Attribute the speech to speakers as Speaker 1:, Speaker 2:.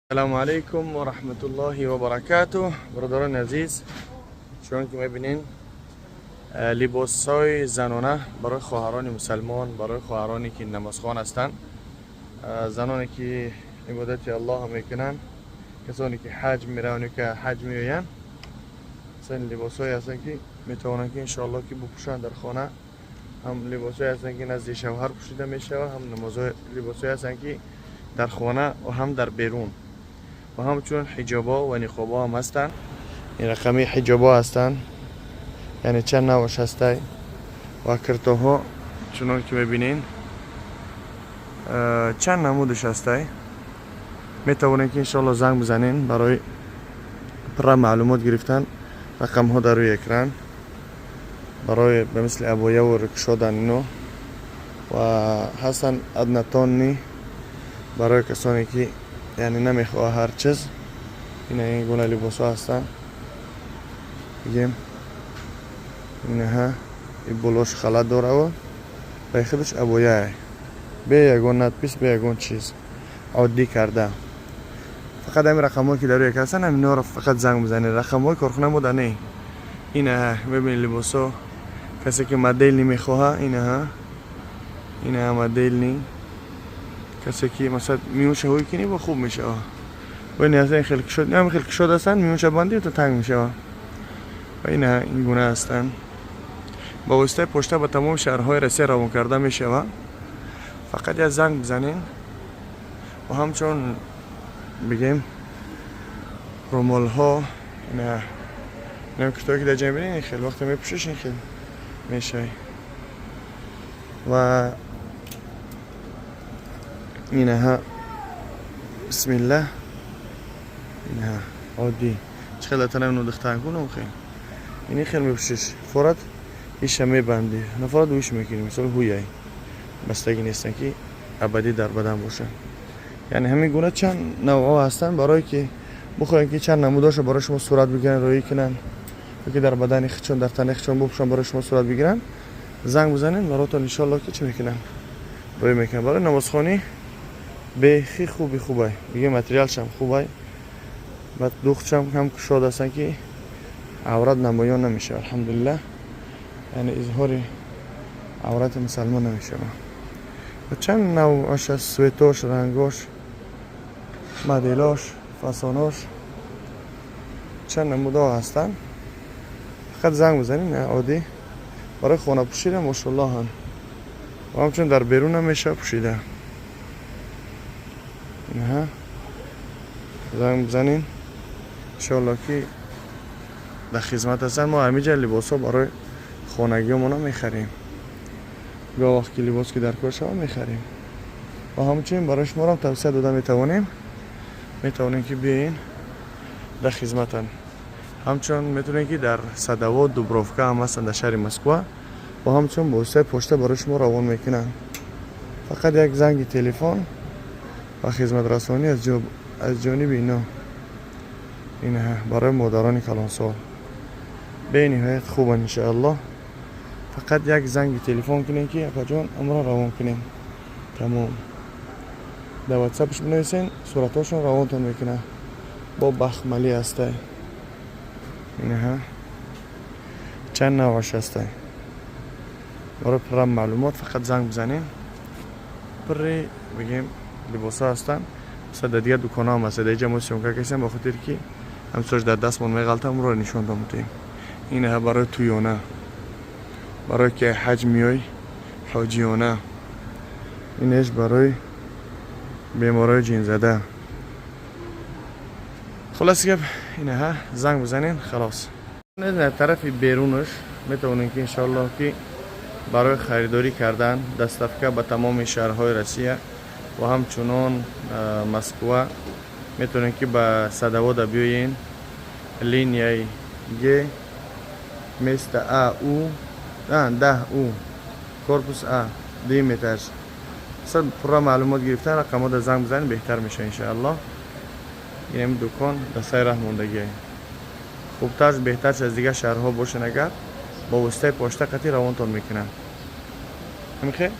Speaker 1: Салому алайкум ва раҳматуллоҳи ва баракатуҳ. Бародарони азиз, чунон ки мебинен, либосҳои занона барои хоҳарони мусалмон, барои хоҳароне ки намозхон ҳастанд, заноне ки ибодати Аллоҳ мекунанд, касоне ки ҳаҷ мераванд ё ки ҳаҷ меоянд, ин либосҳое ҳастанд, ки метавонанд, ки иншоаллоҳ, ки бупӯшанд дар хона. Ҳам либосҳое ҳастанд, ки назди шавҳар пӯшида мешавад, ҳам либосҳое ҳастанд, ки дар хона ва ҳам дар берун, ва ҳамчунин ҳиҷобҳо ва ниқобҳо ҳам ҳастанд. Ин рақами ҳиҷобҳо ҳастанд, яъне чанд навъш ҳастай, ва киртоҳо, чунон ки мебинен, чанд намудаш ҳастай. Метавонем, ки иншоалло занг бизанен барои пурра маълумот гирифтан. Рақамҳо дар рӯи экран. Барои ба мисли абояву рикшодан ино ва ҳастанд, однотонный, барои касоне ки яъне намехоҳа ҳар чиз. Ина ин гуна либосҳо ҳастанд. Бигем, инаҳа, и болош халат дораву ба худаш абояй, бе ягон надпись, бе ягон чиз, оддӣ карда. Фақат ҳамин рақамҳое, ки дар рӯи экран ҳастанд, ҳаминҳоро фақат занг бизанед. Рақамҳои корхона мода не. Инаҳа, мебинед, либосҳо. Касе ки модельный мехоҳа, инаҳа, инаҳа, модельный. Касе ки, масалан, миёнша ҳӯй кунӣ, бо хуб мешава. Ва ин хеле кушод, ҳам хеле кушод ҳастанд, миёнша бандӣ, то танг мешава. Ва ина ин гуна ҳастанд. Ба воситаи почта ба тамоми шаҳрҳои Россия равон карда мешава. Фақат як занг бизанед. Ва ҳамчун, бигем, румолҳо, ина инам куртое, ки дар ҷа мебинед, хеле вақте мепӯшиш, ин хел мешавӣ. Ва инаҳа, бисмиллаҳ, инаҳа, оддӣ. Чӣ хел танам духтар кунам, хел ини хел мепӯшиш, форат иша мебандӣ, нафорат ҳуш мекунӣ, мисол, ҳуяй бастагӣ нестан, ки абадӣ дар бадан бошад. Яъне ҳамин гуна чанд навъҳо ҳастанд. Барое ки бихоҳем, ки чанд намудошо барои шумо сурат бигиранд, роӣ кунанд, ё ки дар бадани худшон, дар тани худшон бупӯшанд, барои шумо сурат бигиранд, занг бизанед, баротон иншоалло, ки чӣ мекунанд, роӣ мекунанд. Барои намозхонӣ бехи хуби хубай, биге, материалшам хубай, баъд духтшам ҳам кушод ҳастанд, ки аврат намоён намешавад, алҳамдулиллаҳ, яъне изҳори аврати мусалмон намешавад. Ва чанд навъаш аст: цветош, рангош, моделош, фасонош, чанд намудҳо ҳастанд. Фақат занг бизанед. Оддӣ барои хонапӯшида, мошаллоҳ, ва ҳамчунин дар берун ҳам мешавад пӯшида. Инаҳа, занг бизанед, иншоалло, ки дар хизмат ҳастанд. Мо ҳамиҷа либосҳо барои хонагиҳомона мехарем. Гоҳ вақт ки либос ки дар кор шава, мехарем, ва ҳамчунин барои шуморо тавсия дода метавонем. Метавонем, ки биёен, дар хизматанд. Ҳамчунин метавонем, ки дар Садовод, Дубровка ҳам ҳастанд, дар шаҳри Москва, ва ҳамчунин бо воситаи почта барои шумо равон мекунанд. Фақат як занги телефон ва хизматрасонӣ аз ҷониби ино. Ин барои модарони калонсол бениҳоят хубанд, иншоаллоҳ. Фақат як занги телефон кунем, ки апаҷон, амро равон кунем, тамом. Дар ватсапш бинависен, суратҳошон равонтон мекунад. Бо бахмалӣ ҳастай. Инаҳа, чанд навъаш ҳастай. Барои пурра маълумот фақат занг бизанем. Пурри, бигем, либосҳо ҳастанд. Масалан, дар дигар дуконҳо ҳам ҳаст. Дар инҷа мо съёмка кардем, ба хотире ки ҳамсош дар дастмон меғалтам, ро нишон домутем. Инаҳа, барои туёна, барое ки ҳаҷ меёй, ҳоҷиёна. Инеш барои беморои ҷинзада. Хулоси гап, инаҳа, занг бизанен, халос. Тарафи берунаш метавонем, ки иншоаллоҳ, ки барои харидорӣ кардан доставка ба тамоми шаҳрҳои Россия ва ҳамчунон Москва. Метавонем, ки ба Садовода биёен, линияи Г, место А У 10 У, корпус А, дуюм этаж. Пурра маълумот гирифтан, рақамҳода занг бизанед, беҳтар мешавад, иншоаллоҳ. Инами дукон дар сари раҳ мондагие. Хубтар, беҳтарш аз дигар шаҳрҳо бошанд, агар бо воситаи почта қатъи равонтон мекунанд. Ҳамихел.